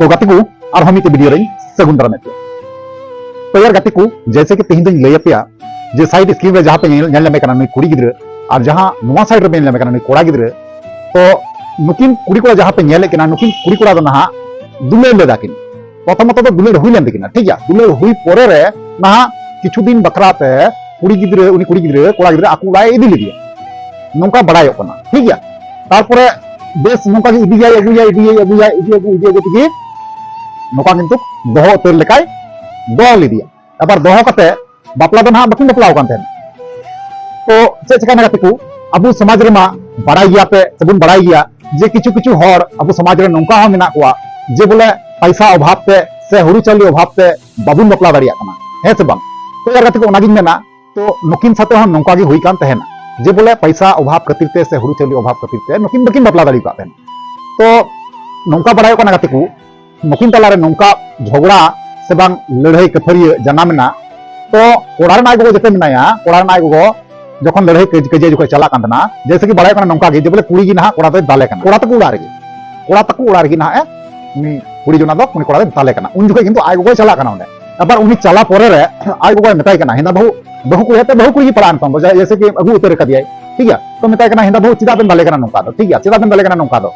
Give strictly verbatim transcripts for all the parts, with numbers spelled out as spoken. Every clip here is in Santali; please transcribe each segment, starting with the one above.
ᱛᱚ ᱜᱟᱛᱮ ᱠᱚ, ᱟᱨᱦᱚᱸ ᱢᱤᱫᱴᱮᱱ ᱵᱷᱤᱰᱤᱭᱳ ᱨᱮᱧ ᱥᱟᱹᱜᱩᱱ ᱫᱟᱨᱟᱢᱮᱫ ᱯᱮᱭᱟ᱾ ᱛᱚ ᱭᱟᱨ ᱜᱟᱛᱮ ᱠᱚ, ᱡᱮᱭᱥᱮ ᱠᱤ ᱛᱮᱦᱮᱧ ᱫᱚᱧ ᱞᱟᱹᱭ ᱟᱯᱮᱭᱟ ᱡᱮ ᱥᱟᱭᱤᱰ ᱥᱠᱨᱤᱱ ᱨᱮ ᱡᱟᱦᱟᱸ ᱯᱮ ᱧᱮᱞ, ᱧᱮᱞ ᱧᱟᱢᱮ ᱠᱟᱱᱟ ᱱᱩᱭ ᱠᱩᱲᱤ ᱜᱤᱫᱽᱨᱟᱹ, ᱟᱨ ᱡᱟᱦᱟᱸ ᱱᱚᱣᱟ ᱥᱟᱭᱤᱰ ᱨᱮ ᱧᱮᱞ ᱧᱟᱢᱮ ᱠᱟᱱᱟ ᱱᱩᱭ ᱠᱚᱲᱟ ᱜᱤᱫᱽᱨᱟᱹ, ᱛᱚ ᱱᱩᱠᱤᱱ ᱠᱩᱲᱤ ᱠᱚᱲᱟ ᱡᱟᱦᱟᱸ ᱯᱮ ᱧᱮᱞᱮᱫ ᱠᱤᱱᱟ, ᱱᱩᱠᱤᱱ ᱠᱩᱲᱤ ᱠᱚᱲᱟ ᱫᱚ ᱱᱟᱦᱟᱜ ᱫᱩᱞᱟᱹᱲ ᱞᱮᱫᱟ ᱠᱤᱱ᱾ ᱯᱨᱚᱛᱷᱚᱢᱚᱛᱚ ᱫᱚ ᱫᱩᱞᱟᱹᱲ ᱦᱩᱭ ᱞᱮᱱ ᱛᱟᱹᱠᱤᱱᱟ, ᱴᱷᱤᱠ ᱜᱮᱭᱟ᱾ ᱫᱩᱞᱟᱹᱲ ᱦᱩᱭ ᱯᱚᱨᱮ ᱨᱮ ᱱᱟᱦᱟᱜ ᱠᱤᱪᱷᱩ ᱫᱤᱱ ᱵᱟᱠᱷᱨᱟ ᱛᱮ ᱠᱩᱲᱤ ᱜᱤᱫᱽᱨᱟᱹ, ᱩᱱᱤ ᱠᱩᱲᱤ ᱜᱤᱫᱽᱨᱟᱹ ᱠᱚᱲᱟ ᱜᱤᱫᱽᱨᱟᱹ ᱟᱠᱚ ᱚᱲᱟᱜ ᱮ ᱤᱫᱤ ᱞᱮᱫᱮᱭᱟ, ᱱᱚᱝᱠᱟ ᱵᱟᱲᱟᱭᱚᱜ ᱠᱟᱱᱟ, ᱴᱷᱤᱠ ᱜᱮᱭᱟ᱾ ᱛᱟᱨᱯᱚᱨᱮ ᱵᱮᱥ ᱱᱚᱝᱠᱟ ᱜᱮ ᱤᱫᱤᱭᱟᱭ, ᱟᱹᱜᱩᱭᱟᱭ, ᱤᱫᱤᱭᱟᱭ, ᱟᱹᱜᱩᱭᱟᱭ, ᱤᱫᱤ ᱟᱹᱜᱩ, ᱤᱫᱤ ᱟᱹᱜᱩ ᱛᱮᱜᱮ ᱱᱚᱝᱠᱟ ᱠᱤᱱᱛᱩ ᱫᱚᱦᱚ ᱩᱛᱟᱹᱨ ᱞᱮᱠᱟᱭ ᱫᱚᱦᱚ ᱞᱮᱫᱮᱭᱟ᱾ ᱟᱵᱟᱨ ᱫᱚᱦᱚ ᱠᱟᱛᱮ ᱵᱟᱯᱞᱟ ᱫᱚ ᱱᱟᱦᱟᱜ ᱵᱟᱹᱠᱤᱱ ᱵᱟᱯᱞᱟ ᱟᱠᱟᱱ ᱛᱟᱦᱮᱸᱱᱟ᱾ ᱛᱚ ᱪᱮᱫ ᱪᱤᱠᱟᱹᱭᱮᱱᱟ ᱜᱟᱛᱮ ᱠᱚ, ᱟᱵᱚ ᱥᱚᱢᱟᱡᱽ ᱨᱮᱢᱟ ᱵᱟᱲᱟᱭ ᱜᱮᱭᱟ ᱯᱮ ᱥᱮᱵᱚᱱ ᱵᱟᱲᱟᱭ ᱜᱮᱭᱟ ᱡᱮ ᱠᱤᱪᱷᱩ ᱠᱤᱪᱷᱩ ᱦᱚᱲ ᱟᱵᱚ ᱥᱚᱢᱟᱡᱽ ᱨᱮ ᱱᱚᱝᱠᱟ ᱦᱚᱸ ᱢᱮᱱᱟᱜ ᱠᱚᱣᱟ ᱡᱮ ᱵᱚᱞᱮ ᱯᱟᱭᱥᱟ ᱚᱵᱷᱟᱵ ᱛᱮ ᱥᱮ ᱦᱩᱲᱩ ᱪᱟᱣᱞᱮ ᱚᱵᱷᱟᱵ ᱛᱮ ᱵᱟᱵᱚᱱ ᱵᱟᱯᱞᱟ ᱫᱟᱲᱮᱭᱟᱜ ᱠᱟᱱᱟ, ᱦᱮᱸ ᱥᱮ ᱵᱟᱝ? ᱛᱚ ᱭᱟᱨ ᱜᱟᱛᱮ ᱠᱚ, ᱚᱱᱟᱜᱤᱧ ᱢᱮᱱᱟ, ᱛᱚ ᱱᱩᱠᱤᱱ ᱥᱟᱛᱮ ᱦᱚᱸ ᱱᱚᱝᱠᱟ ᱜᱮ ᱦᱩᱭ ᱠᱟᱱ ᱛᱟᱦᱮᱸᱱᱟ ᱡᱮ ᱵᱚᱞᱮ ᱯᱟᱭᱥᱟ ᱚᱵᱷᱟᱵ ᱠᱷᱟᱹᱛᱤᱨ ᱛᱮ ᱥᱮ ᱦᱩᱲᱩ ᱪᱟᱣᱞᱮ ᱚᱵᱷᱟᱵ ᱠᱷᱟᱹᱛᱤᱨ ᱛᱮ ᱱᱩᱠᱤᱱ ᱵᱟᱹᱠᱤᱱ ᱵᱟᱯᱞᱟ ᱫᱟᱲᱮ ᱟᱠᱟᱫ ᱛᱟᱦᱮᱸᱱᱟ᱾ ᱛᱚ ᱱᱚᱝᱠᱟ ᱵᱟᱲᱟᱭᱚᱜ ᱠᱟᱱᱟ ᱜᱟᱛᱮ ᱠᱚ, ᱱᱩᱠᱤᱱ ᱛᱟᱞᱟᱨᱮ ᱱᱚᱝᱠᱟ ᱡᱷᱚᱜᱽᱲᱟ ᱥᱮ ᱵᱟᱝ ᱞᱟᱹᱲᱦᱟᱹᱭ ᱠᱟᱹᱯᱷᱟᱹᱨᱤᱭᱟᱹ ᱡᱟᱱᱟᱢ ᱮᱱᱟ᱾ ᱛᱚ ᱠᱚᱲᱟ ᱨᱮᱱ ᱟᱡ ᱜᱚᱜᱚ ᱡᱚᱠᱷᱚᱱ ᱢᱮᱱᱟᱭᱟ, ᱠᱚᱲᱟ ᱨᱮᱱ ᱟᱡ ᱜᱚᱜᱚ ᱡᱚᱠᱷᱚᱱ ᱞᱟᱹᱲᱦᱟᱹᱭ ᱠᱟᱹᱡ-, ᱠᱟᱹᱡᱟᱹᱭ ᱡᱚᱠᱷᱚᱱ ᱪᱟᱞᱟᱜ ᱠᱟᱱ ᱛᱟᱦᱮᱱᱟ, ᱡᱮᱭᱥᱮ ᱠᱤ ᱵᱟᱲᱟᱭᱚᱜ ᱠᱟᱱᱟ ᱱᱚᱝᱠᱟ ᱜᱮ ᱡᱮ ᱵᱚᱞᱮ ᱠᱩᱲᱤ ᱜᱮ ᱱᱟᱦᱟᱜ ᱠᱚᱲᱟ ᱫᱚᱭ ᱫᱟᱞᱮ ᱠᱟᱱᱟ, ᱠᱚᱲᱟ ᱛᱟᱠᱚ ᱚᱲᱟᱜ ᱨᱮᱜᱮ, ᱠᱚᱲᱟ ᱛᱟᱠᱚ ᱚᱲᱟᱜ ᱨᱮᱜᱮ ᱱᱟᱦᱟᱜ ᱮ ᱩᱱᱤ ᱠᱩᱲᱤ ᱡᱚᱱᱟ ᱫᱚ ᱩᱱᱤ ᱠᱚᱲᱟ ᱫᱚᱭ ᱫᱟᱞᱮ ᱠᱟᱱᱟ᱾ ᱩᱱ ᱡᱚᱠᱷᱚᱱ ᱠᱤᱱᱛᱩ ᱟᱡ ᱜᱚᱜᱚᱭ ᱪᱟᱞᱟᱜ ᱠᱟᱱᱟ ᱚᱸᱰᱮ᱾ ᱟᱵᱟᱨ ᱩᱱᱤ ᱪᱟᱞᱟᱣ ᱯᱚᱨᱮ ᱨᱮ ᱟᱡ ᱜᱚᱜᱚᱭ ᱢᱮᱛᱟᱭ ᱠᱟᱱᱟ, ᱦᱮᱸᱫᱟ ᱵᱟᱹᱦᱩ, ᱵᱟᱹᱦᱩ ᱠᱩᱲᱤ ᱟᱛᱮ ᱵᱟᱹᱦᱩ ᱠᱩᱲᱤ ᱜᱮ ᱯᱟᱲᱟᱜ ᱠᱟᱱ ᱫᱚ, ᱡᱮᱭᱥᱮ ᱠᱤ ᱟᱹᱜᱩ ᱩᱛᱟᱹᱨ ᱠᱟᱫᱮᱭᱟᱭ, ᱴᱷᱤᱠ ᱜᱮᱭᱟ᱾ ᱛᱚ ᱢᱮᱛᱟᱭ ᱠᱟᱱᱟ, ᱦᱮᱸᱫᱟ ᱵᱟᱹᱦᱩ ᱪᱮᱫᱟᱜ ᱵᱮᱱ ᱫᱟᱞᱮ ᱠᱟᱱᱟ ᱱᱚᱝᱠᱟ ᱫᱚ, ᱴᱷᱤᱠ ᱜᱮᱭᱟ, ᱪᱮᱫᱟᱜ ᱵᱮᱱ ᱫᱟᱞᱮ ᱠᱟᱱᱟ ᱱᱚᱝᱠᱟ ᱫᱚ?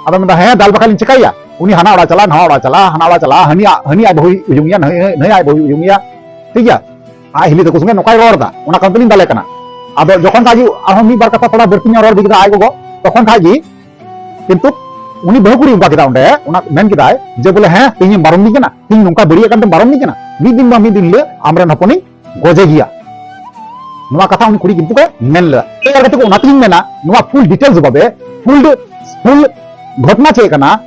ᱟᱫᱚ ᱢᱮᱱᱫᱟ, ᱦᱮᱸ ᱫᱟᱞ ᱵᱟᱠᱷᱟᱱ ᱞᱤᱧ ᱪᱤᱠᱟᱹᱭᱟ, ᱩᱱᱤ ᱦᱟᱱᱟ ᱚᱲᱟᱜ ᱪᱟᱞᱟᱜ, ᱱᱟᱣᱟ ᱚᱲᱟᱜ ᱪᱟᱞᱟᱜ, ᱦᱟᱹᱱᱤ ᱟᱜ, ᱦᱟᱹᱱᱤ ᱟᱡ ᱵᱟᱹᱦᱩᱭ ᱩᱭᱩᱝ ᱮᱭᱟ, ᱱᱟᱹᱭ, ᱱᱟᱹᱭ ᱟᱡ ᱵᱟᱹᱦᱩᱭ ᱩᱭᱩᱝ ᱮᱭᱟ, ᱴᱷᱤᱠ ᱜᱮᱭᱟ᱾ ᱟᱡ ᱦᱤᱞᱤ ᱛᱟᱠᱚ ᱥᱚᱸᱜᱮ ᱱᱚᱝᱠᱟᱭ ᱨᱚᱲ ᱮᱫᱟ, ᱚᱱᱟ ᱠᱟᱨᱚᱱ ᱛᱮᱞᱤᱧ ᱫᱟᱞᱮ ᱠᱟᱱᱟ᱾ ᱟᱫᱚ ᱡᱚᱠᱷᱚᱱ ᱠᱷᱟᱡ ᱜᱮ ᱟᱨᱦᱚᱸ ᱢᱤᱫ ᱵᱟᱨ ᱠᱟᱛᱷᱟ ᱛᱷᱚᱲᱟ ᱵᱟᱹᱲᱛᱤ ᱧᱚᱜ ᱨᱚᱲ ᱤᱫᱤ ᱠᱮᱫᱟ ᱟᱡ ᱜᱚᱜᱚ, ᱛᱚᱠᱷᱚᱱ ᱠᱷᱟᱡ ᱜᱮ ᱠᱤᱱᱛᱩ ᱩᱱᱤ ᱵᱟᱹᱦᱩ ᱠᱩᱲᱤ ᱚᱱᱠᱟ ᱠᱮᱫᱟ ᱚᱸᱰᱮ, ᱚᱱᱟ ᱢᱮᱱ ᱠᱮᱫᱟᱭ ᱡᱮ ᱵᱚᱞᱮ, ᱦᱮᱸ, ᱛᱮᱦᱮᱧ ᱮᱢ ᱵᱟᱨᱚᱱ ᱫᱤᱧ ᱠᱟᱱᱟ, ᱛᱮᱦᱮᱧ ᱱᱚᱝᱠᱟ ᱵᱟᱹᱲᱤᱡ ᱟᱠᱟᱱ ᱛᱮᱢ ᱵᱟᱨᱚᱱ ᱫᱤᱧ ᱠᱟᱱᱟ, ᱢᱤᱫ ᱫᱤᱱ ᱵᱟᱝ ᱢᱤᱫ ᱫᱤᱱ ᱦᱤᱞᱳᱜ ᱟᱢᱨᱮᱱ ᱦᱚᱯᱚᱱᱤᱧ ᱜᱚᱡᱮ ᱜᱮᱭᱟ᱾ ᱱᱚᱣᱟ ᱠᱟᱛᱷᱟ ᱩᱱᱤ ᱠᱩᱲᱤ ᱠᱤᱱᱛᱩ ᱠᱚ ᱢᱮᱱ ᱞᱮᱫᱟ᱾ ᱛᱚ ᱭᱟᱨ ᱜᱟᱛᱮ ᱠᱚ, ᱚᱱᱟᱛᱤᱧ ᱢᱮᱱᱟ, ᱱᱚᱣᱟ ᱯᱷᱩᱞ ᱰᱤᱴᱮᱞᱥ ᱵᱷᱟᱵᱮ, ᱯᱷᱩᱞ, ᱯᱷᱩᱞ ᱜᱷᱚᱴᱱᱟ ᱪᱮᱫ ᱠᱟᱱᱟ,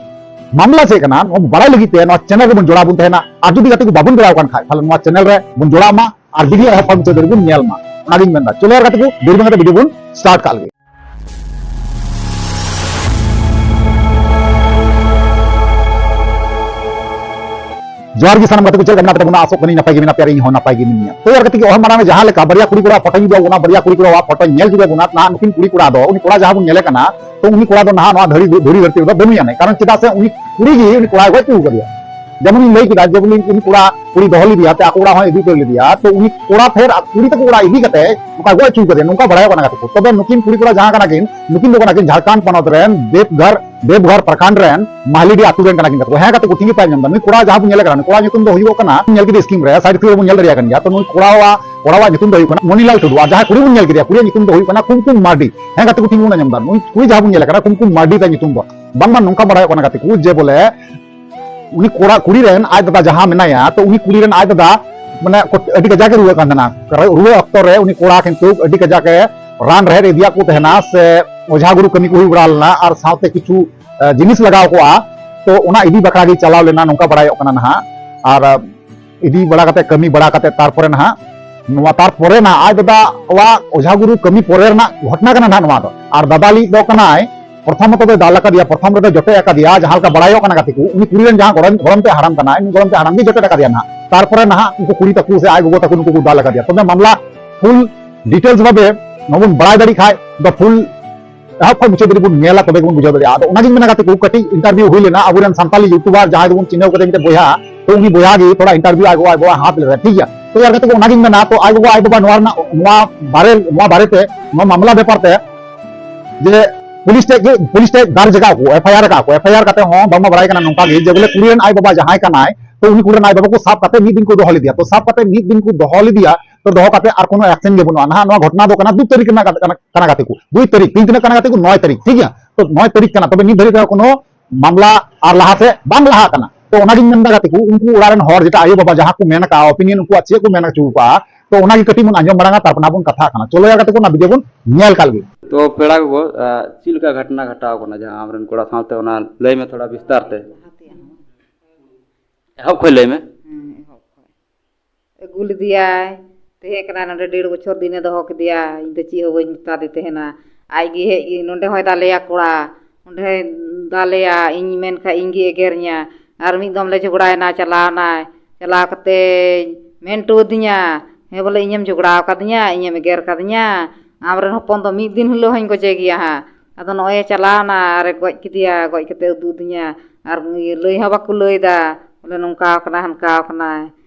ᱢᱟᱢᱞᱟ ᱪᱮᱫ ᱠᱟᱱᱟ, ᱱᱚᱣᱟ ᱵᱟᱲᱟᱭ ᱞᱟᱹᱜᱤᱫ ᱛᱮ ᱱᱚᱣᱟ ᱪᱮᱱᱮᱞ ᱨᱮᱵᱚᱱ ᱡᱚᱲᱟᱣ ᱵᱚᱱ ᱛᱟᱦᱮᱱᱟ᱾ ᱟᱨ ᱡᱩᱫᱤ ᱜᱟᱛᱮ ᱠᱚ ᱵᱟᱵᱚᱱ ᱡᱚᱲᱟᱣ ᱠᱟᱱ ᱠᱷᱟᱡ, ᱛᱟᱦᱞᱮ ᱱᱚᱣᱟ ᱪᱮᱱᱮᱞ ᱨᱮ ᱵᱚᱱ ᱡᱚᱲᱟᱣ ᱢᱟ ᱟᱨ ᱵᱷᱤᱰᱤᱭᱳ ᱮᱦᱚᱵ ᱠᱷᱚᱱ ᱢᱩᱪᱟᱹᱫ ᱫᱷᱟᱹᱵᱤᱡ ᱵᱚᱱ ᱧᱮᱞ ᱢᱟ᱾ ᱚᱱᱟᱜᱤᱧ ᱢᱮᱱᱫᱟ᱾ ᱪᱚᱞᱚ ᱭᱟᱨ ᱜᱟᱛᱮ ᱠᱚ, ᱫᱮᱨᱤ ᱵᱟᱝ ᱠᱟᱛᱮ ᱵᱷᱤᱰᱤᱭᱳ ᱵᱚᱱ ᱥᱴᱟᱨᱴ ᱠᱟᱜ ᱞᱮᱜᱮ᱾ ᱡᱚᱦᱟᱨ ᱜᱮ ᱥᱟᱱᱟᱢ ᱜᱟᱛᱮ ᱠᱚ, ᱪᱮᱫ ᱞᱮᱠᱟ ᱢᱮᱱᱟᱜ ᱯᱮ ᱛᱟᱵᱚᱱᱟ? ᱟᱥᱚᱜ ᱠᱟᱹᱱᱟᱹᱧ ᱱᱟᱯᱟᱭ ᱜᱮ ᱢᱮᱱᱟᱜ ᱯᱮᱭᱟ ᱟᱨ ᱤᱧ ᱦᱚᱸ ᱱᱟᱯᱟᱭ ᱜᱮ ᱢᱤᱱᱟᱹᱧᱟ᱾ ᱛᱚ ᱭᱟᱨ ᱜᱟᱛᱮ ᱠᱚ, ᱚᱦᱚ ᱢᱟᱲᱟᱝ ᱨᱮ ᱡᱟᱦᱟᱸ ᱞᱮᱠᱟ ᱵᱟᱨᱭᱟ ᱠᱩᱲᱤ ᱠᱚᱲᱟ ᱯᱷᱳᱴᱳᱧ ᱩᱫᱩᱜ ᱟᱵᱚᱱᱟ, ᱵᱟᱨᱭᱟ ᱠᱩᱲᱤ ᱠᱚᱲᱟ ᱯᱷᱳᱴᱳᱧ ᱧᱮᱞ ᱪᱩᱠᱟᱹ ᱵᱚᱱᱟ, ᱱᱟᱦᱟᱜ ᱱᱩᱠᱤᱱ ᱠᱩᱲᱤ ᱠᱚᱲᱟ ᱫᱚ, ᱩᱱᱤ ᱠᱚᱲᱟ ᱡᱟᱦᱟᱸ ᱵᱚᱱ ᱧᱮᱞᱮ ᱠᱟᱱᱟ, ᱛᱚ ᱩᱱᱤ ᱠᱚᱲᱟ ᱫᱚ ᱱᱟᱦᱟᱜ ᱱᱚᱣᱟ ᱫᱷᱩᱲᱤ, ᱫᱷᱩᱲᱤ ᱫᱷᱟᱹᱨᱛᱤ ᱨᱮᱫᱚ ᱵᱟᱹᱱᱩᱭᱟ ᱱᱟᱦᱟᱜ᱾ ᱠᱟᱨᱚᱱ ᱪᱮᱫᱟᱜ ᱥᱮ ᱩᱱᱤ ᱠᱩᱲᱤ ᱜᱮ ᱩᱱᱤ ᱠᱚᱲᱟᱭ ᱜᱚᱡ ᱦᱚᱪᱚ ᱠᱟᱫᱮᱭᱟ᱾ ᱡᱮᱢᱚᱱ ᱤᱧ ᱞᱟᱹᱭ ᱠᱮᱫᱟ ᱡᱮ ᱵᱚᱞᱮ ᱩᱱᱤ ᱠᱚᱲᱟ ᱠᱩᱲᱤ ᱫᱚᱦᱚ ᱞᱮᱫᱮᱭᱟ, ᱛᱮ ᱟᱠᱚ ᱚᱲᱟᱜ ᱦᱚᱸ ᱤᱫᱤ ᱩᱛᱟᱹᱨ ᱞᱮᱫᱮᱭᱟ, ᱛᱚ ᱩᱱᱤ ᱠᱚᱲᱟ ᱯᱷᱮᱨ ᱠᱩᱲᱤ ᱛᱟᱠᱚ ᱚᱲᱟᱜ ᱤᱫᱤ ᱠᱟᱛᱮ ᱱᱚᱝᱠᱟ ᱜᱚᱡ ᱦᱚᱪᱚ ᱠᱟᱫᱮᱭᱟ, ᱱᱚᱝᱠᱟ ᱵᱟᱲᱟᱭᱚᱜ ᱠᱟᱱᱟ ᱜᱟᱛᱮ ᱠᱚ᱾ ᱛᱚᱵᱮ ᱱᱩᱠᱤᱱ ᱠᱩᱲᱤ ᱠᱚᱲᱟ ᱡᱟᱦᱟᱸ ᱠᱟᱱᱟ ᱠᱤᱱ, ᱱᱩᱠᱤᱱ ᱫᱚ ᱠᱟᱱᱟ ᱠᱤᱱ ᱡᱷᱟᱲᱠᱷᱚᱸᱰ ᱯᱚᱱᱚᱛ ᱨᱮᱱ ᱫᱮᱵᱽᱜᱷᱚᱨ, ᱫᱮᱵᱽᱜᱷᱚᱨ ᱯᱨᱚᱠᱷᱚᱸᱰ ᱨᱮᱱ ᱢᱟᱦᱞᱤᱰᱤ ᱟᱛᱳ ᱨᱮᱱ ᱠᱟᱱᱟ ᱠᱤᱱ ᱜᱟᱛᱮ ᱠᱚ᱾ ᱦᱮᱸ ᱜᱟᱛᱮ ᱠᱚ, ᱴᱷᱤᱠ ᱜᱮ ᱯᱮ ᱟᱸᱡᱚᱢ ᱫᱟ, ᱱᱩᱭ ᱠᱚᱲᱟ ᱡᱟᱦᱟᱸ ᱵᱚᱱ ᱧᱮᱞᱮ ᱠᱟᱱᱟ, ᱱᱩᱭ ᱠᱚᱲᱟ ᱧᱩᱛᱩᱢ ᱫᱚ ᱦᱩᱭᱩᱜ ᱠᱟᱱᱟ, ᱧᱮᱞ ᱠᱮᱫᱮ screen ᱨᱮ, side screen ᱨᱮᱵᱚᱱ ᱧᱮᱞ ᱫᱟᱲᱮᱭᱟᱜ ᱠᱟᱱ ᱜᱮᱭᱟ᱾ ᱛᱚ ᱱᱩᱭ ᱠᱚᱲᱟᱣᱟᱜ, ᱠᱚᱲᱟᱣᱟᱜ ᱧᱩᱛᱩᱢ ᱫᱚ ᱦᱩᱭᱩᱜ ᱠᱟᱱᱟ ᱢᱚᱱᱤᱞᱟᱞ ᱴᱩᱰᱩ, ᱟᱨ ᱡᱟᱦᱟᱸᱭ ᱠᱩᱲᱤ ᱵᱚᱱ ᱧᱮᱞ ᱠᱮᱫᱮᱭᱟ, ᱠᱩᱲᱤᱭᱟᱜ ᱧᱩᱛᱩᱢ ᱫᱚ ᱦᱩᱭᱩᱜ ᱠᱟᱱᱟ ᱠᱩᱢᱠᱩᱢ ᱢᱟᱨᱰᱤ᱾ ᱦᱮᱸ ᱜᱟᱛᱮ ᱠᱚ, ᱴᱷᱤᱠ ᱵᱚᱱ ᱟᱸᱡᱚᱢ ᱫᱟ, ᱱᱩᱭ ᱠᱩᱲᱤ ᱡᱟᱦᱟᱸ ᱵᱚᱱ ᱧᱮᱞᱮ ᱠᱟᱱᱟ ᱠᱩᱢᱠᱩᱢ ᱢᱟᱨᱰᱤ ᱛᱟᱭ ᱧᱩᱛᱩᱢ ᱫᱚ᱾ ᱵᱟᱝᱢᱟ ᱱᱚᱝᱠᱟ ᱵᱟᱲᱟᱭᱚᱜ ᱠᱟᱱᱟ ᱜᱟᱛᱮ ᱠᱚ ᱡᱮ ᱵᱚᱞᱮ ᱩᱱᱤ ᱠᱚᱲᱟ, ᱠᱩᱲᱤ ᱨᱮᱱ ᱟᱡ ᱫᱟᱫᱟ ᱡᱟᱦᱟᱸ ᱢᱮᱱᱟᱭᱟ, ᱛᱚ ᱩᱱᱤ ᱠᱩᱲᱤ ᱨᱮᱱ ᱟᱡ ᱫᱟᱫᱟ ᱢᱟᱱᱮ ᱠᱚ-, ᱟᱹᱰᱤ ᱠᱟᱡᱟᱠ ᱮ ᱨᱩᱣᱟᱹᱜ ᱠᱟᱱ ᱛᱟᱦᱮᱱᱟ᱾ ᱨᱩᱣᱟᱹ ᱚᱠᱛᱚ ᱨᱮ ᱩᱱᱤ ᱠᱚᱲᱟ ᱠᱤᱱᱛᱩ ᱟᱹᱰᱤ ᱠᱟᱡᱟᱠ ᱮ ᱨᱟᱱ ᱨᱮᱦᱮᱫ ᱤᱫᱤᱭᱟᱜ ᱠᱚ ᱛᱟᱦᱮᱱᱟ, ᱥᱮ ᱚᱡᱷᱟ ᱜᱩᱨᱩ ᱠᱟᱹᱢᱤ ᱠᱚ ᱦᱩᱭ ᱵᱟᱲᱟ ᱞᱮᱱᱟ, ᱟᱨ ᱥᱟᱶᱛᱮ ᱠᱤᱪᱷᱩ, ᱮ, ᱡᱤᱱᱤᱥ ᱞᱟᱜᱟᱣ ᱠᱚᱜᱼᱟ, ᱛᱚ ᱚᱱᱟ ᱤᱫᱤ ᱵᱟᱠᱷᱨᱟ ᱜᱮ ᱪᱟᱞᱟᱣ ᱞᱮᱱᱟ, ᱱᱚᱝᱠᱟ ᱵᱟᱲᱟᱭᱚᱜ ᱠᱟᱱᱟ ᱱᱟᱦᱟᱜ᱾ ᱟᱨ, ᱮ, ᱤᱫᱤ ᱵᱟᱲᱟ ᱠᱟᱛᱮ, ᱠᱟᱹᱢᱤ ᱵᱟᱲᱟ ᱠᱟᱛᱮ, ᱛᱟᱨᱯᱚᱨᱮ ᱱᱟᱦᱟᱜ ᱱᱚᱣᱟ, ᱛᱟᱨᱯᱚᱨᱮ ᱱᱟᱦᱟᱜ ᱟᱡ ᱫᱟᱫᱟ ᱣᱟᱜ ᱚᱡᱷᱟ ᱜᱩᱨᱩ ᱠᱟᱹᱢᱤ ᱯᱚᱨᱮ ᱨᱮᱱᱟᱜ ᱜᱷᱚᱴᱚᱱᱟ ᱠᱟᱱᱟ ᱱᱟᱦᱟᱜ ᱱᱚᱣᱟ ᱫᱚ᱾ ᱟᱨ ᱫᱟᱫᱟ ᱞᱟᱹᱜᱤᱫ ᱫᱚ ᱠᱟᱱᱟᱭ, ᱯᱨᱚᱛᱷᱚᱢᱚᱛᱚ ᱫᱚᱭ ᱫᱟᱞ ᱟᱠᱟᱫᱮᱭᱟ, ᱯᱨᱚᱛᱷᱚᱢ ᱨᱮᱫᱚ ᱡᱚᱴᱮᱫ ᱟᱠᱟᱫᱮᱭᱟ, ᱡᱟᱦᱟᱸ ᱞᱮᱠᱟ ᱵᱟᱲᱟᱭᱚᱜ ᱠᱟᱱᱟ ᱜᱟᱛᱮ ᱠᱚ, ᱩᱱᱤ ᱠᱩᱲᱤ ᱨᱮᱱ ᱡᱟᱦᱟᱸ ᱜᱚᱲᱚᱢ, ᱜᱚᱲᱚᱢ ᱛᱮ ᱦᱟᱲᱟᱢ ᱠᱟᱱᱟᱭ, ᱩᱱᱤ ᱜᱚᱲᱚᱢ ᱛᱮ ᱦᱟᱲᱟᱢ ᱜᱮ ᱡᱚᱴᱮᱫ ᱟᱠᱟᱫᱮᱭᱟ ᱱᱟᱦᱟᱜ᱾ ᱛᱟᱨᱯᱚᱨᱮ ᱱᱟᱦᱟᱜ ᱩᱱᱠᱩ ᱠᱩᱲᱤ ᱛᱟᱠᱚ ᱥᱮ ᱟᱡ ᱜᱚᱜᱚ ᱛᱟᱠᱚ ᱱᱩᱠᱩ ᱠᱚ ᱫᱟᱞ ᱟᱠᱟᱫᱮᱭᱟ᱾ ᱛᱚᱵᱮ ᱢᱟᱢᱞᱟ full details ᱵᱷᱟᱵᱮ ᱱᱚᱣᱟ ᱵᱚᱱ ᱵᱟᱲᱟᱭ ᱫᱟᱲᱮᱭᱟᱜ ᱠᱷᱟᱡ ᱫᱚ full ᱮᱦᱚᱵ ᱠᱷᱚᱱ ᱢᱩᱪᱟᱹᱫ ᱫᱷᱟᱹᱵᱤᱡ ᱵᱚᱱ ᱧᱮᱞᱟ, ᱛᱚᱵᱮ ᱜᱮᱵᱚᱱ ᱵᱩᱡᱷᱟᱹᱣ ᱫᱟᱲᱮᱭᱟᱜᱼᱟ᱾ ᱟᱫᱚ ᱚᱱᱟᱜᱤᱧ ᱢᱮᱱᱟ ᱜᱟᱛᱮ ᱠᱚ, ᱠᱟᱹᱴᱤᱡ interview ᱦᱩᱭ ᱞᱮᱱᱟ ᱟᱵᱚᱨᱮᱱ ᱥᱟᱱᱛᱟᱞᱤ YouTuber ᱡᱟᱦᱟᱸᱭ ᱫᱚᱵᱚᱱ ᱪᱤᱱᱦᱟᱹᱣ ᱠᱟᱫᱮ ᱢᱤᱫᱴᱮᱱ ᱵᱚᱭᱦᱟ, ᱛᱚ ᱩᱱᱤ ᱵᱚᱭᱦᱟ ᱜᱮ ᱛᱷᱚᱲᱟ interview ᱟᱡ ᱜᱚᱜᱚ ᱟᱡ ᱵᱟᱵᱟ ᱦᱟᱛ ᱞᱮᱫᱟ, ᱴᱷᱤᱠ ᱜᱮᱭᱟ᱾ ᱛᱚ ᱭᱟᱨ ᱜᱟᱛᱮ ᱠᱚ, ᱚᱱᱟᱜᱤᱧ ᱢᱮᱱᱟ, ᱛᱚ ᱟᱡ ᱜᱚᱜᱚ ᱟᱡ ᱵᱟᱵᱟ ᱱᱚᱣᱟ ᱨᱮᱱᱟᱜ, ᱱᱚᱣᱟ ᱵᱟᱨᱮ, ᱱᱚᱣᱟ ᱵᱟᱨᱮᱛᱮ, ᱱᱚᱣᱟ ᱢᱟᱢᱞᱟ ᱵᱮᱯᱟᱨ ᱛᱮ ᱡᱮ ᱯᱩᱞᱤᱥ ᱴᱷᱮᱡ ᱜᱮ, ᱯᱩᱞᱤᱥ ᱴᱷᱮᱡ ᱫᱟᱨᱡᱽ ᱠᱟᱜᱼᱟ ᱠᱚ, FIR ᱠᱟᱜᱼᱟ ᱠᱚ᱾ FIR ᱠᱟᱛᱮ ᱦᱚᱸ ᱵᱟᱝᱢᱟ ᱵᱟᱲᱟᱭ ᱠᱟᱱᱟ ᱱᱚᱝᱠᱟ ᱜᱮ ᱡᱮ ᱵᱚᱞᱮ ᱠᱩᱲᱤ ᱨᱮᱱ ᱟᱡ ᱵᱟᱵᱟ ᱡᱟᱦᱟᱸᱭ ᱠᱟᱱᱟᱭ, ᱛᱚ ᱩᱱᱤ ᱠᱩᱲᱤ ᱨᱮᱱ ᱟᱡ ᱵᱟᱵᱟ ᱠᱚ ᱥᱟᱵ ᱠᱟᱛᱮ ᱢᱤᱫ ᱫᱤᱱ ᱠᱚ ᱫᱚᱦᱚ ᱞᱮᱫᱮᱭᱟ᱾ ᱛᱚ ᱥᱟᱵ ᱠᱟᱛᱮ ᱢᱤᱫ ᱫᱤᱱ ᱠᱚ ᱫᱚᱦᱚ ᱞᱮᱫᱮᱭᱟ, ᱛᱚ ᱫᱚᱦᱚ ᱠᱟᱛᱮ ᱟᱨ ᱠᱳᱱᱳ action ᱜᱮ ᱵᱟᱹᱱᱩᱜᱼᱟ᱾ ᱱᱟᱦᱟᱜ ᱱᱚᱣᱟ ᱜᱷᱚᱴᱚᱱᱟ ᱫᱚ ᱠᱟᱱᱟ ᱫᱩ ᱛᱟᱹᱨᱤᱠᱷ ᱨᱮᱱᱟᱜ ᱠᱟᱛᱷᱟ ᱠᱟᱱᱟ, ᱠᱟᱱᱟ ᱜᱟᱛᱮ ᱠᱚ, ᱫᱩᱭ ᱛᱟᱹᱨᱤᱠᱷ, ᱛᱤᱦᱤᱧ ᱛᱤᱱᱟᱹᱜ ᱠᱟᱱᱟ ᱜᱟᱛᱮ ᱠᱚ? ᱱᱚᱭ ᱛᱟᱹᱨᱤᱠᱷ, ᱴᱷᱤᱠ ᱜᱮᱭᱟ᱾ ᱛᱚ ᱱᱚᱭ ᱛᱟᱹᱨᱤᱠᱷ ᱠᱟᱱᱟ, ᱛᱚᱵᱮ ᱱᱤᱛ ᱫᱷᱟᱹᱨᱤᱡ ᱛᱮ ᱠᱳᱱᱳ ᱢᱟᱢᱞᱟ ᱟᱨ ᱞᱟᱦᱟ ᱥᱮᱫ ᱵᱟᱝ ᱞᱟᱦᱟ ᱠᱟᱱᱟ᱾ ᱛᱚ ᱚᱱᱟᱜᱤᱧ ᱢᱮᱱᱫᱟ ᱜᱟᱛᱮ ᱠᱚ, ᱩᱱᱠᱩ ᱚᱲᱟᱜ ᱨᱮᱱ ᱦᱚᱲ ᱡᱮᱴᱟ ᱟᱭᱳ ᱵᱟᱵᱟ ᱡᱟᱦᱟᱸ ᱠᱚ ᱢᱮᱱ ᱟᱠᱟᱫᱼᱟ, opinion ᱩᱱᱠᱩᱣᱟᱜ ᱪᱮᱫ ᱠᱚ ᱢᱮᱱ ᱦᱚᱪᱚ ᱟᱠᱟᱫᱼᱟ, ᱛᱚ ᱚᱱᱟᱜᱮ ᱠᱟᱹᱴᱤᱡ ᱵᱚᱱ ᱟᱸᱡᱚᱢ ᱢᱟᱲᱟᱝᱟ, ᱛᱟᱨᱯᱚᱨ ᱱᱟᱦᱟᱜ ᱵᱚᱱ ᱠᱟᱛᱷᱟᱜ ᱠᱟᱱᱟ᱾ ᱪᱚᱞᱚ ᱭᱟ ᱜᱟᱛᱮ ᱠᱚ, ᱚᱱᱟ video ᱵᱚᱱ ᱧᱮᱞ ᱠᱟᱜ ᱞᱮᱜᱮ᱾ ᱛᱚ ᱯᱮᱲᱟ ᱜᱚᱜᱚ, ᱟᱸ, ᱪᱮᱫ ᱞᱮᱠᱟ ᱜᱷᱚᱴᱚᱱᱟ ᱜᱷᱟᱴᱟᱣ ᱠᱟᱱᱟ ᱡᱟᱦᱟᱸ ᱟᱢᱨᱮᱱ ᱠᱚᱲᱟ ᱥᱟᱶᱛᱮ, ᱚᱱᱟ ᱞᱟᱹᱭ ᱢᱮ ᱛᱷᱚᱲᱟ ᱵᱤᱥᱛᱟᱨ ᱛᱮ᱾ ᱞᱟᱦᱟ ᱛᱮᱭᱟᱜ ᱦᱚᱸ᱾ ᱮᱦᱚᱵ ᱠᱷᱚᱱ ᱞᱟᱹᱭ ᱢᱮ᱾ ᱦᱮᱸ, ᱮᱦᱚᱵ ᱠᱷᱚᱱ᱾ ᱟᱹᱜᱩ ᱞᱮᱫᱮᱭᱟᱭ, ᱛᱟᱦᱮᱸ ᱠᱟᱱᱟ ᱱᱚᱰᱮ ᱰᱮᱲ ᱵᱚᱪᱷᱚᱨ ᱫᱤᱱᱮ ᱫᱚᱦᱚ ᱠᱮᱫᱮᱭᱟ, ᱤᱧ ᱫᱚ ᱪᱮᱫ ᱦᱚᱸ ᱵᱟᱹᱧ ᱢᱮᱛᱟᱫᱮ ᱛᱟᱦᱮᱱᱟ᱾ ᱟᱡ ᱜᱮ ᱦᱮᱡ, ᱱᱚᱰᱮ ᱦᱚᱸᱭ ᱫᱟᱞᱮᱭᱟ ᱠᱚᱲᱟ, ᱚᱸᱰᱮ ᱦᱚᱸᱭ ᱫᱟᱞᱮᱭᱟ, ᱤᱧ ᱢᱮᱱ ᱠᱷᱟᱡ ᱤᱧ ᱜᱮ ᱮᱜᱮᱨᱤᱧᱟ᱾ ᱟᱨ ᱢᱤᱫ ᱫᱚᱢ ᱞᱮ ᱡᱷᱚᱜᱽᱲᱟᱭᱮᱱᱟ, ᱪᱟᱞᱟᱣᱱᱟᱭ᱾ ᱪᱟᱞᱟᱣ ᱠᱟᱛᱮ ᱢᱮᱱ ᱦᱚᱴᱚ ᱟᱹᱫᱤᱧᱟ, "ᱦᱮᱸ ᱵᱚᱞᱮ, ᱤᱧᱮᱢ ᱡᱷᱚᱜᱽᱲᱟ ᱟᱠᱟᱫᱤᱧᱟ, ᱤᱧᱮᱢ ᱮᱜᱮᱨ ᱟᱠᱟᱫᱤᱧᱟ, ᱟᱢᱨᱮᱱ ᱦᱚᱯᱚᱱ ᱫᱚ ᱢᱤᱫ ᱫᱤᱱ ᱦᱤᱞᱳᱜ ᱦᱚᱧ ᱜᱚᱡᱮ ᱜᱮᱭᱟ ᱦᱟᱸᱜ᱾ ᱟᱫᱚ ᱱᱚᱜᱼᱚᱭ ᱮ ᱪᱟᱞᱟᱣᱱᱟ ᱟᱨᱮ ᱜᱚᱡ ᱠᱮᱫᱮᱭᱟ, ᱜᱚᱡ ᱠᱟᱛᱮ ᱩᱫᱩᱜ ᱟᱹᱫᱤᱧᱟ, ᱟᱨ ᱞᱟᱹᱭ ᱦᱚᱸ ᱵᱟᱠᱚ ᱞᱟᱹᱭᱫᱟ ᱵᱚᱞᱮ ᱱᱚᱝᱠᱟ ᱟᱠᱟᱱᱟ, ᱦᱟᱱᱠᱟ ᱟᱠᱟᱱᱟᱭ᱾"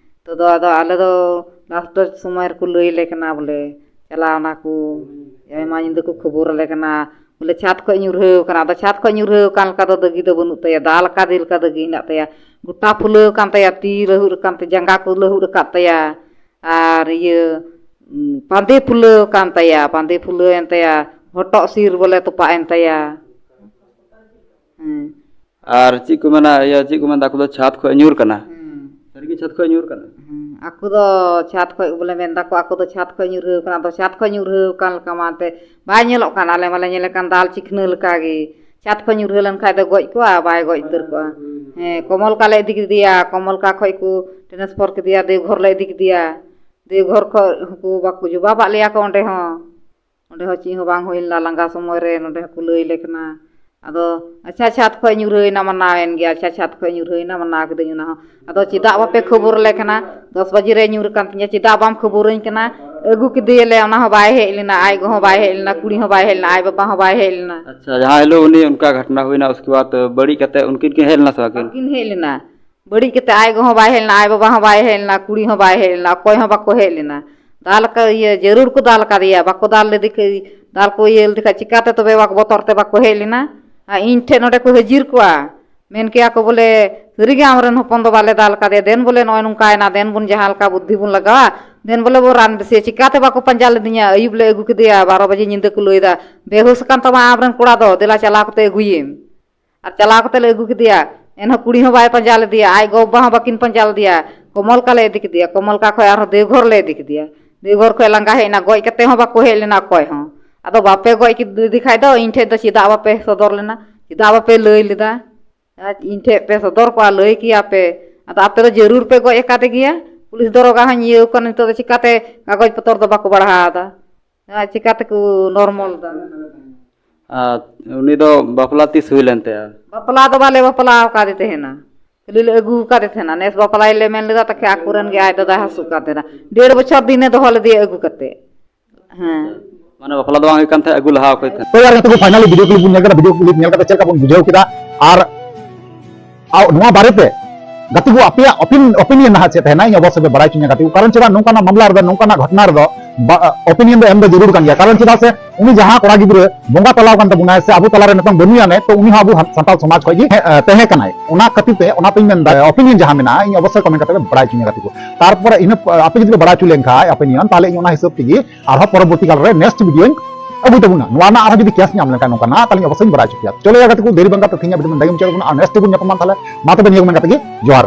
ᱛᱚ ᱫᱚ ᱟᱫᱚ ᱟᱞᱮ ᱫᱚ ᱞᱟᱥᱴ ᱥᱚᱢᱚᱭ ᱨᱮᱠᱚ ᱞᱟᱹᱭ ᱟᱞᱮ ᱠᱟᱱᱟ ᱵᱚᱞᱮ, ᱪᱟᱞᱟᱣ ᱱᱟᱠᱚ, ᱟᱭᱢᱟ ᱧᱤᱫᱟᱹ ᱠᱚ ᱠᱷᱚᱵᱚᱨ ᱟᱞᱮ ᱠᱟᱱᱟ ᱵᱚᱞᱮ, ᱪᱷᱟᱛ ᱠᱷᱚᱡ ᱧᱩᱨᱦᱟᱹᱣ ᱠᱟᱱᱟ᱾ ᱟᱫᱚ ᱪᱷᱟᱛ ᱠᱷᱚᱡ ᱧᱩᱨᱦᱟᱹᱣ ᱠᱟᱱ ᱞᱮᱠᱟ ᱫᱚ ᱫᱟᱹᱜᱤ ᱫᱚ ᱵᱟᱹᱱᱩᱜ ᱛᱟᱭᱟ, ᱫᱟᱞ ᱟᱠᱟᱫᱮ ᱞᱮᱠᱟ ᱫᱟᱹᱜᱤ ᱦᱮᱱᱟᱜ ᱛᱟᱭᱟ᱾ ᱜᱚᱴᱟ ᱯᱷᱩᱞᱟᱹᱣ ᱟᱠᱟᱱ ᱛᱟᱭᱟ, ᱛᱤ ᱞᱟᱹᱦᱩᱫ ᱟᱠᱟᱱ ᱛᱟᱭᱟ, ᱡᱟᱸᱜᱟ ᱠᱚ ᱞᱟᱹᱦᱩᱫ ᱟᱠᱟᱫ ᱛᱟᱭᱟ, ᱟᱨ ᱤᱭᱟᱹ, ᱩᱸ, ᱯᱟᱸᱫᱮ ᱯᱷᱩᱞᱟᱹᱣ ᱟᱠᱟᱱ ᱛᱟᱭᱟ, ᱯᱟᱸᱫᱮ ᱯᱷᱩᱞᱟᱹᱣ ᱮᱱ ᱛᱟᱭᱟ, ᱦᱚᱴᱚᱜ ᱥᱤᱨ ᱵᱚᱞᱮ ᱛᱚᱯᱟᱜ ᱮᱱ ᱛᱟᱭᱟ᱾ ᱦᱮᱸ᱾ ᱟᱨ ᱪᱮᱫ ᱠᱚ ᱢᱮᱱᱟ, ᱤᱭᱟᱹ, ᱪᱮᱫ ᱠᱚ ᱢᱮᱱᱫᱟ, ᱟᱠᱚ ᱫᱚ ᱪᱷᱟᱛ ᱠᱷᱚᱡ ᱧᱩᱨ ᱠᱟᱱᱟ᱾ ᱦᱮᱸ᱾ ᱥᱟᱹᱨᱤᱜᱮ ᱪᱷᱟᱛ ᱠᱷᱚᱡ ᱧᱩᱨ ᱠᱟᱱᱟ? ᱦᱮᱸ, ᱟᱠᱚ ᱫᱚ ᱪᱷᱟᱛ ᱠᱷᱚᱡ ᱵᱚᱞᱮ ᱢᱮᱱ ᱫᱟᱠᱚ, ᱟᱠᱚ ᱫᱚ ᱪᱷᱟᱛ ᱠᱷᱚᱡ ᱧᱩᱨᱦᱟᱹᱣ ᱠᱟᱱᱟ᱾ ᱟᱫᱚ ᱪᱷᱟᱛ ᱠᱷᱚᱡ ᱧᱩᱨᱦᱟᱹᱣ ᱠᱟᱱ ᱞᱮᱠᱟ ᱢᱟ ᱮᱱᱛᱮ ᱵᱟᱭ ᱧᱮᱞᱚᱜ ᱠᱟᱱ, ᱟᱞᱮ ᱢᱟᱞᱮ ᱧᱮᱞᱮ ᱠᱟᱱ ᱫᱟᱞ ᱪᱤᱠᱷᱱᱟᱹ ᱞᱮᱠᱟ ᱜᱮ᱾ ᱪᱷᱟᱛ ᱠᱷᱚᱡ ᱧᱩᱨᱦᱟᱹ ᱞᱮᱱᱠᱷᱟᱡ ᱫᱚ ᱜᱚᱡ ᱠᱚᱜᱼᱟ, ᱵᱟᱭ ᱜᱚᱡ ᱩᱛᱟᱹᱨ ᱠᱚᱜᱼᱟ᱾ ᱦᱮᱸ, ᱠᱚᱢᱚᱞᱠᱟ ᱞᱮ ᱤᱫᱤ ᱠᱮᱫᱮᱭᱟ, ᱠᱚᱢᱚᱞᱠᱟ ᱠᱷᱚᱡ ᱠᱚ transfer ᱠᱮᱫᱮᱭᱟ ᱫᱮᱣᱜᱷᱚᱨ ᱞᱮ ᱤᱫᱤ ᱠᱮᱫᱮᱭᱟ᱾ ᱫᱮᱣᱜᱷᱚᱨ ᱠᱷᱚᱡ ᱦᱚᱸᱠᱚ ᱵᱟᱠᱚ ᱡᱚᱵᱟᱵᱟᱜ ᱞᱮᱭᱟ ᱠᱚ ᱚᱸᱰᱮ ᱦᱚᱸ᱾ ᱚᱸᱰᱮ ᱦᱚᱸ ᱪᱮᱫ ᱦᱚᱸ ᱵᱟᱝ ᱦᱩᱭ ᱞᱮᱱᱟ, ᱞᱟᱸᱜᱟ ᱥᱚᱢᱚᱭ ᱨᱮ ᱱᱚᱸᱰᱮ ᱦᱚᱸᱠᱚ ᱞᱟᱹᱭ ᱟᱞᱮ ᱠᱟᱱᱟ᱾ ᱟᱫᱚ ᱟᱪᱪᱷᱟ, ᱪᱷᱟᱛ ᱠᱷᱚᱡ ᱧᱩᱨᱦᱟᱹᱭᱮᱱᱟ, ᱢᱟᱱᱟᱣᱮᱱ ᱜᱮᱭᱟ, ᱟᱪᱪᱷᱟ, ᱪᱷᱟᱛ ᱠᱷᱚᱡ ᱧᱩᱨᱦᱟᱹᱭᱮᱱᱟ, ᱢᱟᱱᱟᱣ ᱠᱤᱫᱟᱹᱧ ᱚᱱᱟ ᱦᱚᱸ᱾ ᱟᱫᱚ ᱪᱮᱫᱟᱜ ᱵᱟᱯᱮ ᱠᱷᱚᱵᱚᱨ ᱟᱞᱮ ᱠᱟᱱᱟ? ᱫᱚᱥ ᱵᱟᱡᱮ ᱨᱮ ᱧᱩᱨ ᱟᱠᱟᱱ ᱛᱤᱧᱟ, ᱪᱮᱫᱟᱜ ᱵᱟᱢ ᱠᱷᱚᱵᱚᱨᱟᱹᱧ ᱠᱟᱱᱟ? ᱟᱹᱜᱩ ᱠᱮᱫᱮᱭᱟᱞᱮ, ᱚᱱᱟ ᱦᱚᱸ ᱵᱟᱭ ᱦᱮᱡ ᱞᱮᱱᱟ, ᱟᱡ ᱜᱚ ᱦᱚᱸ ᱵᱟᱭ ᱦᱮᱡ ᱞᱮᱱᱟ, ᱠᱩᱲᱤ ᱦᱚᱸ ᱵᱟᱭ ᱦᱮᱡ ᱞᱮᱱᱟ, ᱟᱡ ᱵᱟᱵᱟ ᱦᱚᱸ ᱵᱟᱭ ᱦᱮᱡ ᱞᱮᱱᱟ᱾ ᱟᱪᱪᱷᱟ, ᱡᱟᱦᱟᱸ ᱦᱤᱞᱳᱜ ᱩᱱᱤ ᱚᱱᱠᱟ ᱜᱷᱚᱴᱱᱟ ᱦᱩᱭᱱᱟ, ᱩᱥᱠᱮ ᱵᱟᱫ ᱵᱟᱹᱲᱤᱡ ᱠᱟᱛᱮ ᱩᱱᱠᱤᱱ ᱠᱤᱱ ᱦᱮᱡ ᱞᱮᱱᱟ ᱥᱮ ᱵᱟᱝ? ᱵᱟᱹᱠᱤᱱ ᱦᱮᱡ ᱞᱮᱱᱟ᱾ ᱵᱟᱹᱲᱤᱡ ᱠᱟᱛᱮ ᱟᱡ ᱜᱚ ᱦᱚᱸ ᱵᱟᱭ ᱦᱮᱡ ᱞᱮᱱᱟ, ᱟᱡ ᱵᱟᱵᱟ ᱦᱚᱸ ᱵᱟᱭ ᱦᱮᱡ ᱞᱮᱱᱟ, ᱠᱩᱲᱤ ᱦᱚᱸ ᱵᱟᱭ ᱦᱮᱡ ᱞᱮᱱᱟ, ᱚᱠᱚᱭ ᱦᱚᱸ ᱵᱟᱠᱚ ᱦᱮᱡ ᱞᱮᱱᱟ᱾ ᱫᱟᱞ ᱠᱟ-, ᱤᱭᱟᱹ, ᱡᱟᱹᱨᱩᱲ ᱠᱚ ᱫᱟᱞ ᱠᱟᱫᱮᱭᱟ, ᱵᱟᱠᱚ ᱫᱟᱞ ᱞᱮᱫᱮ ᱠᱷᱟᱡ, ᱫᱟᱞ ᱠᱚ ᱤᱭᱟᱹ ᱞᱮᱫᱮ ᱠᱷᱟᱡ ᱪᱤᱠᱟᱛᱮ ᱛᱚᱵᱮ ᱵᱟᱠ-, ᱵᱚᱛᱚᱨ ᱛᱮ ᱵᱟᱠᱚ ᱦᱮᱡ ᱞᱮᱱᱟ? ᱟᱨ ᱤᱧ ᱴᱷᱮᱡ ᱱᱚᱰᱮ ᱠᱚ ᱦᱟᱹᱡᱤᱨ ᱠᱚᱜᱼᱟ, ᱢᱮᱱ ᱠᱮᱭᱟ ᱠᱚ ᱵᱚᱞᱮ, "ᱥᱟᱹᱨᱤᱜᱮ ᱟᱢᱨᱮᱱ ᱦᱚᱯᱚᱱ ᱫᱚ ᱵᱟᱞᱮ ᱫᱟᱞ ᱠᱟᱫᱮᱭᱟ, ᱫᱮᱱ ᱵᱚᱞᱮ ᱱᱚᱜᱼᱚᱭ ᱱᱚᱝᱠᱟᱭᱮᱱᱟ, ᱫᱮᱱ ᱵᱚᱱ ᱡᱟᱦᱟᱸ ᱞᱮᱠᱟ ᱵᱩᱫᱽᱫᱷᱤ ᱵᱚᱱ ᱞᱟᱜᱟᱣᱟ, ᱫᱮᱱ ᱵᱚᱞᱮ ᱵᱚ ᱨᱟᱱ ᱵᱮᱥᱮᱭᱟ, ᱪᱤᱠᱟᱛᱮ ᱵᱟᱠᱚ ᱯᱟᱸᱡᱟ ᱞᱮᱫᱤᱧᱟ?" ᱟᱹᱭᱩᱵ ᱞᱮ ᱟᱹᱜᱩ ᱠᱮᱫᱮᱭᱟ, ᱵᱟᱨᱚ ᱵᱟᱡᱮ ᱧᱤᱫᱟᱹ ᱠᱚ ᱞᱟᱹᱭᱫᱟ, "ᱵᱮᱦᱩᱥ ᱟᱠᱟᱱ ᱛᱟᱢᱟ ᱟᱢᱨᱮᱱ ᱠᱚᱲᱟ ᱫᱚ, ᱫᱮᱞᱟ ᱪᱟᱞᱟᱣ ᱠᱟᱛᱮ ᱟᱹᱜᱩᱭᱮᱢ᱾" ᱟᱨ ᱪᱟᱞᱟᱣ ᱠᱟᱛᱮ ᱞᱮ ᱟᱹᱜᱩ ᱠᱮᱫᱮᱭᱟ, ᱮᱱᱦᱚᱸ ᱠᱩᱲᱤ ᱦᱚᱸ ᱵᱟᱭ ᱯᱟᱸᱡᱟ ᱞᱮᱫᱮᱭᱟ, ᱟᱡ ᱜᱚ ᱵᱟᱵᱟ ᱦᱚᱸ ᱵᱟᱹᱠᱤᱱ ᱯᱟᱸᱡᱟ ᱞᱮᱫᱮᱭᱟ᱾ ᱠᱚᱢᱚᱞᱠᱟ ᱞᱮ ᱤᱫᱤ ᱠᱮᱫᱮᱭᱟ, ᱠᱚᱢᱚᱞᱠᱟ ᱠᱷᱚᱡ ᱟᱨᱦᱚᱸ ᱫᱮᱣᱜᱷᱚᱨ ᱞᱮ ᱤᱫᱤ ᱠᱮᱫᱮᱭᱟ᱾ ᱫᱮᱣᱜᱷᱚᱨ ᱠᱷᱚᱡ ᱞᱟᱸᱜᱟ ᱦᱮᱡ ᱮᱱᱟ, ᱜᱚᱡ ᱠᱟᱛᱮ ᱦᱚᱸ ᱵᱟᱠᱚ ᱦᱮᱡ ᱞᱮᱱᱟ ᱚᱠᱚᱭ ᱦᱚᱸ᱾ ᱟᱫᱚ ᱵᱟᱯᱮ ᱜᱚᱡ ᱠᱮᱫᱮ ᱠᱷᱟᱡ ᱫᱚ ᱤᱧ ᱴᱷᱮᱡ ᱫᱚ ᱪᱮᱫᱟᱜ ᱵᱟᱯᱮ ᱥᱚᱫᱚᱨ ᱞᱮᱱᱟ? ᱪᱮᱫᱟᱜ ᱵᱟᱯᱮ ᱞᱟᱹᱭ ᱞᱮᱫᱟ? ᱟᱨ ᱤᱧ ᱴᱷᱮᱡ ᱯᱮ ᱥᱚᱫᱚᱨ ᱠᱚᱜᱼᱟ, ᱞᱟᱹᱭ ᱠᱮᱭᱟ ᱯᱮ᱾ ᱟᱫᱚ ᱟᱯᱮ ᱫᱚ ᱡᱟᱹᱨᱩᱲ ᱯᱮ ᱜᱚᱡ ᱟᱠᱟᱫᱮ ᱜᱮᱭᱟ᱾ ᱯᱩᱞᱤᱥ ᱫᱚᱨᱚᱜᱟ ᱦᱚᱸᱧ ᱤᱭᱟᱹ ᱠᱟᱱᱟ, ᱱᱤᱛᱚᱜ ᱫᱚ ᱪᱤᱠᱟᱛᱮ ᱠᱟᱜᱚᱡᱽ ᱯᱚᱛᱚᱨ ᱫᱚ ᱵᱟᱠᱚ ᱵᱟᱲᱦᱟᱣ ᱮᱫᱟ? ᱟᱨ ᱪᱤᱠᱟᱛᱮᱠᱚ ᱱᱚᱨᱢᱚᱞ ᱫᱟ? ᱟᱨ ᱩᱱᱤ ᱫᱚ ᱵᱟᱯᱞᱟ ᱛᱤᱥ ᱦᱩᱭ ᱞᱮᱱ ᱛᱟᱭᱟ? ᱵᱟᱯᱞᱟ ᱫᱚ ᱵᱟᱞᱮ ᱵᱟᱯᱞᱟ ᱟᱠᱟᱫᱮ ᱛᱟᱦᱮᱱᱟ᱾ ᱠᱷᱟᱹᱞᱤ ᱞᱮ ᱟᱹᱜᱩ ᱟᱠᱟᱫᱮ ᱛᱟᱦᱮᱱᱟ, ᱱᱮᱥ ᱵᱟᱯᱞᱟᱭ ᱞᱮ ᱢᱮᱱ ᱞᱮᱫᱟ, ᱛᱟᱠᱮ ᱟᱠᱚᱨᱮᱱ ᱜᱮ ᱟᱡ ᱫᱟᱫᱟᱭ ᱦᱟᱹᱥᱩᱜ ᱠᱟᱱ ᱛᱟᱦᱮᱱᱟ, ᱰᱮᱲ ᱵᱚᱪᱷᱚᱨ ᱫᱤᱱᱮ ᱫᱚᱦᱚ ᱞᱮᱫᱮᱭᱟ ᱟᱹᱜᱩ ᱠᱟᱛᱮ᱾ ᱦᱮᱸ᱾ ᱢᱟᱱᱮ ᱵᱟᱯᱞᱟ ᱫᱚ ᱵᱟᱝ ᱦᱩᱭᱩᱜ ᱠᱟᱱ ᱛᱟᱦᱮᱸᱫ, ᱟᱹᱜᱩ ᱞᱟᱦᱟ ᱠᱚ ᱛᱟᱦᱮᱸᱫ᱾ ᱛᱚ ᱭᱟᱨ, ᱱᱤᱛᱚᱜ ᱫᱚ finally video clip ᱵᱚᱱ ᱧᱮᱞ ᱠᱮᱫᱟ, video clip ᱧᱮᱞ ᱠᱟᱛᱮ ᱪᱮᱫ ᱞᱮᱠᱟ ᱵᱚᱱ ᱵᱩᱡᱷᱟᱹᱣ ᱠᱮᱫᱟ? ᱟᱨ ᱟᱨ ᱱᱚᱣᱟ ᱵᱟᱨᱮᱛᱮ ᱜᱟᱛᱮ ᱠᱚ, ᱟᱯᱮᱭᱟᱜ opin-, opinion ᱱᱟᱦᱟᱜ ᱪᱮᱫ ᱛᱟᱦᱮᱱᱟ, ᱤᱧ ᱚᱵᱚᱥᱥᱳᱭ ᱯᱮ ᱵᱟᱲᱟᱭ ᱦᱚᱪᱚᱧᱟ ᱜᱟᱛᱮ ᱠᱚ᱾ ᱠᱟᱨᱚᱱ ᱪᱮᱫᱟᱜ ᱱᱚᱝᱠᱟᱱᱟᱜ ᱢᱟᱢᱞᱟ ᱨᱮᱫᱚ, ᱱᱚᱝᱠᱟᱱᱟᱜ ᱜᱷᱚᱴᱱᱟ ᱨᱮᱫᱚ ᱵᱟ-, opinion ᱫᱚ ᱮᱢ ᱫᱚ ᱡᱟᱹᱨᱩᱲ ᱠᱟᱱ ᱜᱮᱭᱟ᱾ ᱠᱟᱨᱚᱱ ᱪᱮᱫᱟᱜ ᱥᱮ ᱩᱱᱤ ᱡᱟᱦᱟᱸ ᱠᱚᱲᱟ ᱜᱤᱫᱽᱨᱟᱹ ᱵᱚᱸᱜᱟ ᱛᱟᱞᱟᱣ ᱠᱟᱱ ᱛᱟᱵᱚᱱᱟᱭ ᱥᱮ ᱟᱵᱚ ᱛᱟᱞᱟᱨᱮ ᱱᱤᱛᱚᱝ ᱵᱟᱹᱱᱩᱭᱟ ᱱᱮ, ᱛᱚ ᱩᱱᱤ ᱦᱚᱸ ᱟᱵᱚ ᱦᱟ-, ᱥᱟᱱᱛᱟᱲ ᱥᱚᱢᱟᱡᱽ ᱠᱷᱚᱱ ᱜᱮ ᱦᱮ-, ᱮ, ᱛᱟᱦᱮᱸ ᱠᱟᱱᱟᱭ᱾ ᱚᱱᱟ ᱠᱷᱟᱹᱛᱤᱨ ᱛᱮ ᱚᱱᱟᱛᱤᱧ ᱢᱮᱱᱫᱟ, opinion ᱡᱟᱦᱟᱸ ᱢᱮᱱᱟᱜᱼᱟ, ᱤᱧ ᱚᱵᱚᱥᱥᱳᱭ comment ᱠᱟᱛᱮ ᱯᱮ ᱵᱟᱲᱟᱭ ᱦᱚᱪᱚᱧᱟ ᱜᱟᱛᱮ ᱠᱚ᱾ ᱛᱟᱨᱯᱚᱨᱮ ᱤᱱᱟᱹ ᱯ-, ᱟᱯᱮ ᱡᱩᱫᱤ ᱯᱮ ᱵᱟᱲᱟᱭ ᱦᱚᱪᱚ ᱞᱮᱱᱠᱷᱟᱱ opinion, ᱛᱟᱦᱞᱮ ᱤᱧ ᱚᱱᱟ ᱦᱤᱥᱟᱹᱵ ᱛᱮᱜᱮ ᱟᱨᱦᱚᱸ ᱯᱚᱨᱚᱵᱚᱨᱛᱤ ᱠᱟᱞ ᱨᱮ next videoᱧ ᱟᱹᱜᱩᱭ ᱛᱟᱵᱚᱱᱟ᱾ ᱱᱚᱣᱟ ᱨᱮᱱᱟᱜ ᱟᱨᱦᱚᱸ ᱡᱩᱫᱤ case ᱧᱟᱢ ᱞᱮᱱᱠᱷᱟᱱ ᱱᱚᱝᱠᱟᱱᱟᱜ, ᱛᱟᱦᱞᱮ ᱚᱵᱚᱥᱥᱳᱭ ᱵᱟᱲᱟᱭ ᱦᱚᱪᱚ ᱯᱮᱭᱟ᱾ ᱪᱚᱞᱚ ᱭᱟ ᱜᱟᱛᱮ ᱠᱚ, ᱫᱮᱨᱤ ᱵᱟᱝ ᱠᱟᱛᱮ ᱛᱮᱦᱮᱧᱟᱜ video ᱱᱚᱰᱮ ᱜᱮ ᱢᱩᱪᱟᱹᱫ ᱟᱵᱚᱱᱟ᱾ ᱟᱨ next ᱵᱚᱱ ᱧᱟᱯᱟᱢᱟ ᱛᱟᱦᱞᱮ᱾ ᱢᱟ ᱛᱚᱵᱮ ᱱᱤᱭᱟᱹ ᱠᱚ ᱢᱮᱱ ᱠᱟᱛᱮ ᱜᱮ ᱡᱚᱦᱟᱨ᱾